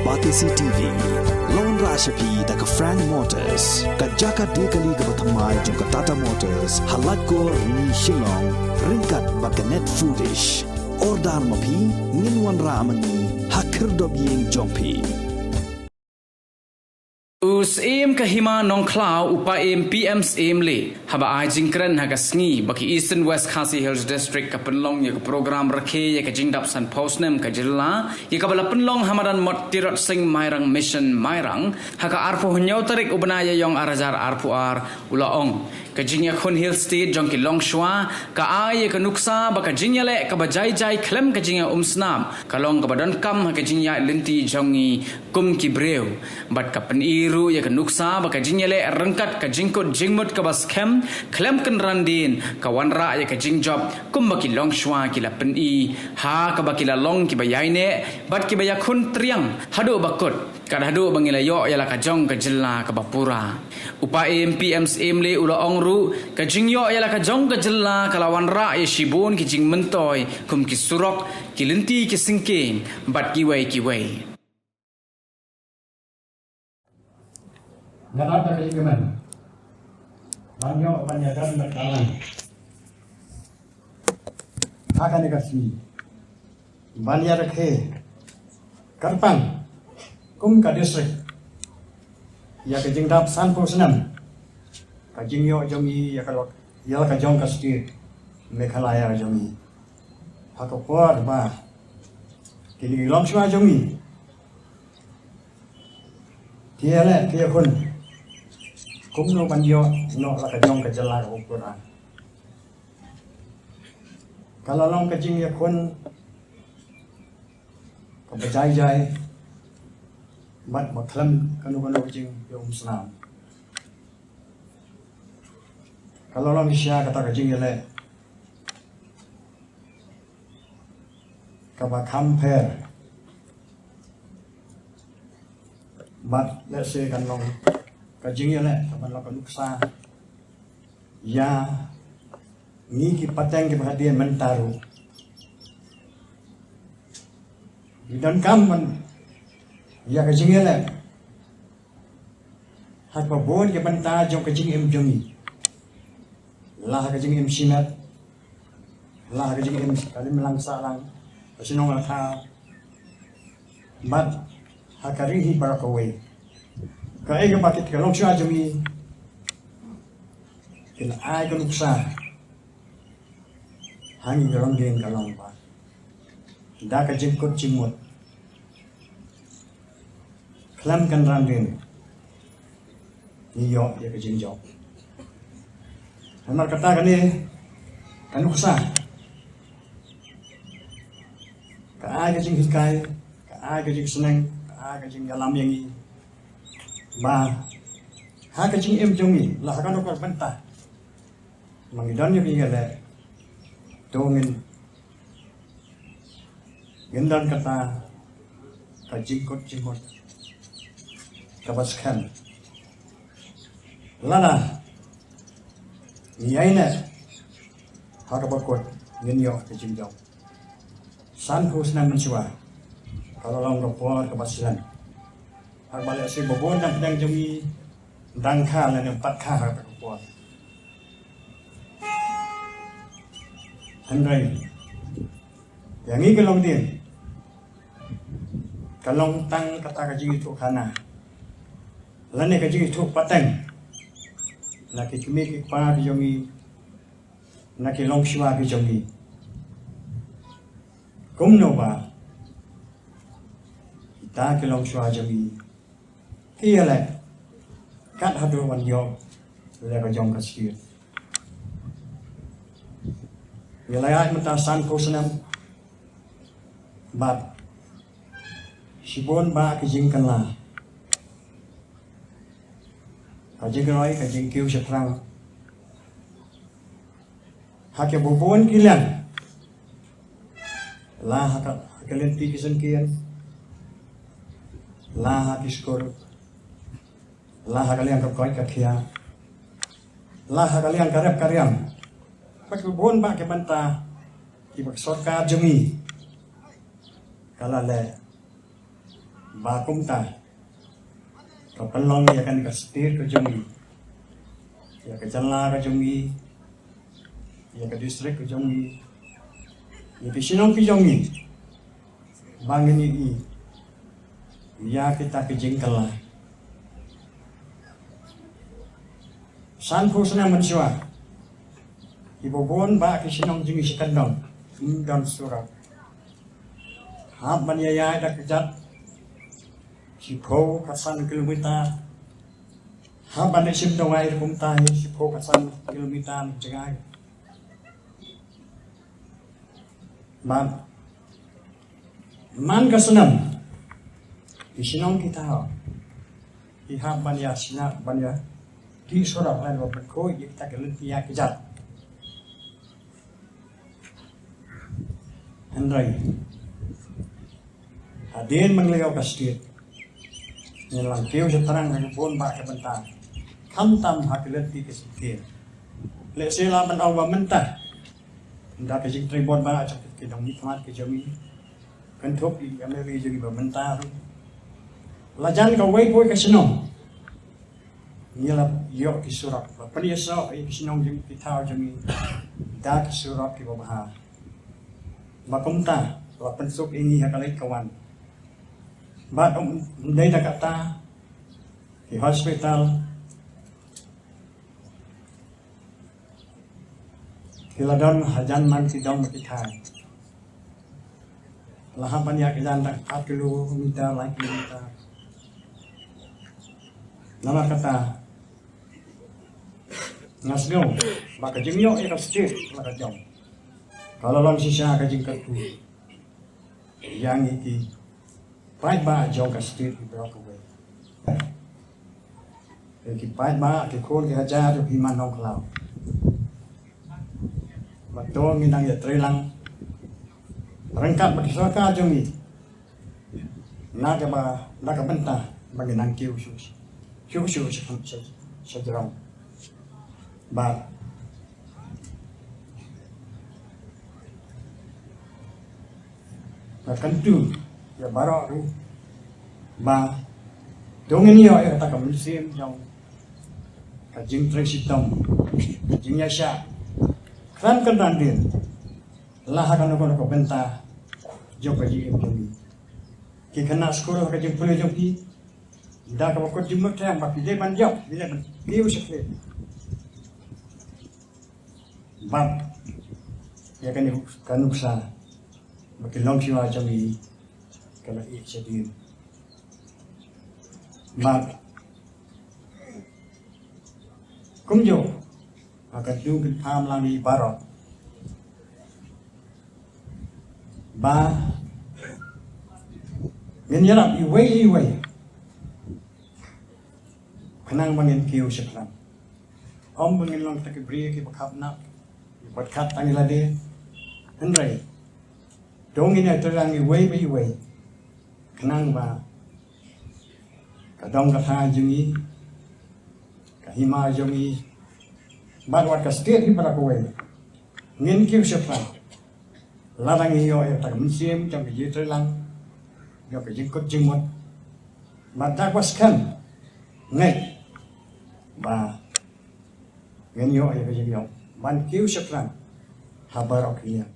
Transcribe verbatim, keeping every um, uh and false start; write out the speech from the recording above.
Batesi T V, la wanrah sha phi da ka Frank Motors, ka jaka die kali kaba thymmai jong ka Tata Motors, ha Laitkor, Rni, Shillong, ryngkat bad ka Net Foodish. Order ma phi, ngin wanrah ma ngi ha khyrdop ïing jong phi. U Syiem ka Hima Nongkhlaw, u Paiem P M Syiem Lee, haba ai jingkren ha ka sngi ba ka Eastern West Khasi Hills District ka pynlong ïa ka program rakhe ïa ka jingdap sanphew snem ka jylla, ïa kaba la pynlong ha madan Mot Tirot Sing Mairang Mission Mairang, ha ka arphew hynñiew tarik u bnai Ïaïong arhajar arphew ar, u la ong, ka jingïakhun Hill State jong ki longshuwa ka ai ïa ka nuksa ba ka jingïaleh kaba jai jai khlem ka jingïaumsnam ka long kaba donkam ha ka jingïaid lynti jong ngi kum ki briew. Bad ka pyni ruh ïa ka nuksa ba ka jingïaleh ryngkat ka jingkut jingmut kaba skhem khlem kynran dien ka wanrah ïa ka jingjop kumba ki longshuwa ki la pyni, ha kaba ki la long kiba ïaineh bad kiba ïakhun triang haduh ba kut, kat haduh ba ngi la ïoh ïa la ka jong ka jylla kaba pura. U Paiem P M Syiem Lee u la ong ruh, ka jingïoh ïa la ka jong ka jylla ka la wanrah ïa shibun ki jingmyntoi kum ki surok, ki lynti ki syngkien bad kiwei kiwei. Nga dap da ka jingkmen ban ïoh ban ïadon bad ka lang ha kane ka sngi ban ïarakhe kyrpang kum ka district ïa ka jingdap sanphew snem ka jingïoh jong ngi ïa ka lok ïa ka jong ka state Meghalaya jong ngi. Ha ka por ba kine ki longshuwa jong ngi ki ïaleh ki ïakhun kumno ban ïoh noh la ka jong ka jylla kaba pura. Ka la long ka jingïakhun kaba jai jai bad ba khlem kano kano ka jingïaumsnam. Ka la long shisha kata ka jingïaleh kaba kham pher bad lehse kan long ka jingïaleh kaba long ka nuksa ïa ngi ki pateng kiba hadien mynta ruh. Ngi donkam ban ïa ka jingïaleh ha kaba bun ki bynta jong ka jingim jong ngi. La ha ka jingim shimet, la ha ka jingim ka lim lang sah lang, ka shnong ka thaw bad ha ka ri hi baroh kawei. Kaei kaba kit ka longshuwa jong ngi ki la ai ka nuksa ha ngi ka long dien ka long ba da ka jingkut jingmut khlem kynran dien ngi ïoh ïa ka jingjop. Namar kata kane ka nuksa ka ai ka jinghikai, ka ai ka jingsneng, ka ai ka jingïalam ïa ngi ba ha ka jingim jong ngi la ha kano ka bynta ma ngi don ïa ka jingïaleh, to ngin ngin don kata ka jingkut jingmut kaba skhem. Lada ngi ïaineh ha kaba kut ngin ïoh ka jingjop. Sanphew snem mynshuwa ka la long ka por kaba slem. Haba lehse ba bun na pdeng jong ngi dang kha lane pat kha ha kata ka por. Hynrei ïa ngi ka long dien ka long tang kata ka jingïathuh khana lane ka jingïathuh pateng na ki kmie ki kpa ki jong ngi, na ki longshuwa ki jong ngi, kumno ba kita ki longshuwa jong ngi ki ïaleh kat haduh ban ïoh la ka jong ka state. Ngi la ïaid mynta sanphew snem bad shibun bah ki jingkylla, ka jingroi ka jingkiew shaphrang ha kiba bun ki liang, la ha ka, ha ka lynti ki syngkien, la ha ki skur, la ha ka liang ka koit ka khiah, la ha ka liang ka rep ka riam. Bad kiba bun bah ki bynta kiba ka sorkar jong ngi ka la leh Ba kumta ka pynlong ïa kane ka state ka jong ngi, ïa ka jylla ka jong ngi, ïa ka district ka jong ngi, ïa ki shnong ki jong ngi, ba ngin ïohi ïa kita ki jingkylla. Sanphew snem mynshuwa, kiba bun ba ki shnong jong ngi shi kyndong ym don surok. Hap ban ïaïaid da ka kjat shiphew ka san kilometer. Hap ban ïashim dawai kumta hi shiphew ka san kilometer na jngai. Bad man ka snem, ki shnong ki thaw ki hap ban ïa shna, ban ïa ki surok lane ban pynkhuid ïa kita ki lynti ïaid kjat. Hynrei hadien ba ngi la ïoh ka state, ngi la kiew sha tyrang ha ka bun bah ka bynta, khamtam ha ka lynti ka syntien. Lehse lah ban ong ba mynta da ka jingtrei bor ba jong ki nongmihkhmat ki jong ngi, kynthup ïa ki M L A jong ngi ba mynta ruh, la jan kawei pa kawei ka shnong ngi la ïoh ki surok, la pynïasoh ïa ki shnong jong ngi, ki thaw jong ngi da ki surok kiba bha. Ba kumta la pynsuk ïa ngi ha ka leit ka wan. Bad ym dei da kata, ki hospital ki la don hajan man ki dong ki thaiñ. La hap ban ïaid ka jan da ar kilometer, lai kilometer. Namar kata nga sngew ba ka jingïoh ïa ka state la ka jong ka la long shisha ka jingkyrkhu ïa ngi ki paidbah jong ka state baroh kawei. Ki paidbah, ki khun ki hajar jong phi man Nongkhlaw, ba to ngin nang ïatreilang ryngkat bad ki sorkar jong ngi na kaba, na ka bynta ba ngin nang kiew shuh shuh sha, sha, sha jrong. Bad nga kyntu ïa baroh ruh ba to ngin ïoh ïa kata ka mynsiem jong ka jingtrei shitom, ka jingïaishah khlem kynran dien la ha kano kano ka bynta jong ka jingim jong ngi. Ki khynnah skul ha ka jingpule jong ki, da kaba kut jingmut tang ba ki dei ban ïoh, ki dei ban kiew sha khlieh. Bad ïa kane ka nuksa ba ki longshiwa jong ngi ka la ïeh shadien. Bad kumjuh, ha ka dei ka pham lang ïa baroh ba ngin ïarap iwei iwei khnang ba ngin kiew shaphrang. Ym ba ngin long kita ki briew kiba khap nap, kiba khap tang ïa lade. Hynrei to ngin ïatreilang iwei pa iwei khnang ba ka dong ka thaiñ jong ngi, ka hima jong ngi, bad wat ka state hi baroh kawei ngin kiew shaphrang. Lada ngi ïoh ïa kata ka mynsiem jong ka jingtreilang, jong ka jingkut jingmut, bad da kaba skhem ngeit ba ngin ïoh ïa ka jingïoh ban kiew shaphrang ha baroh ki liang.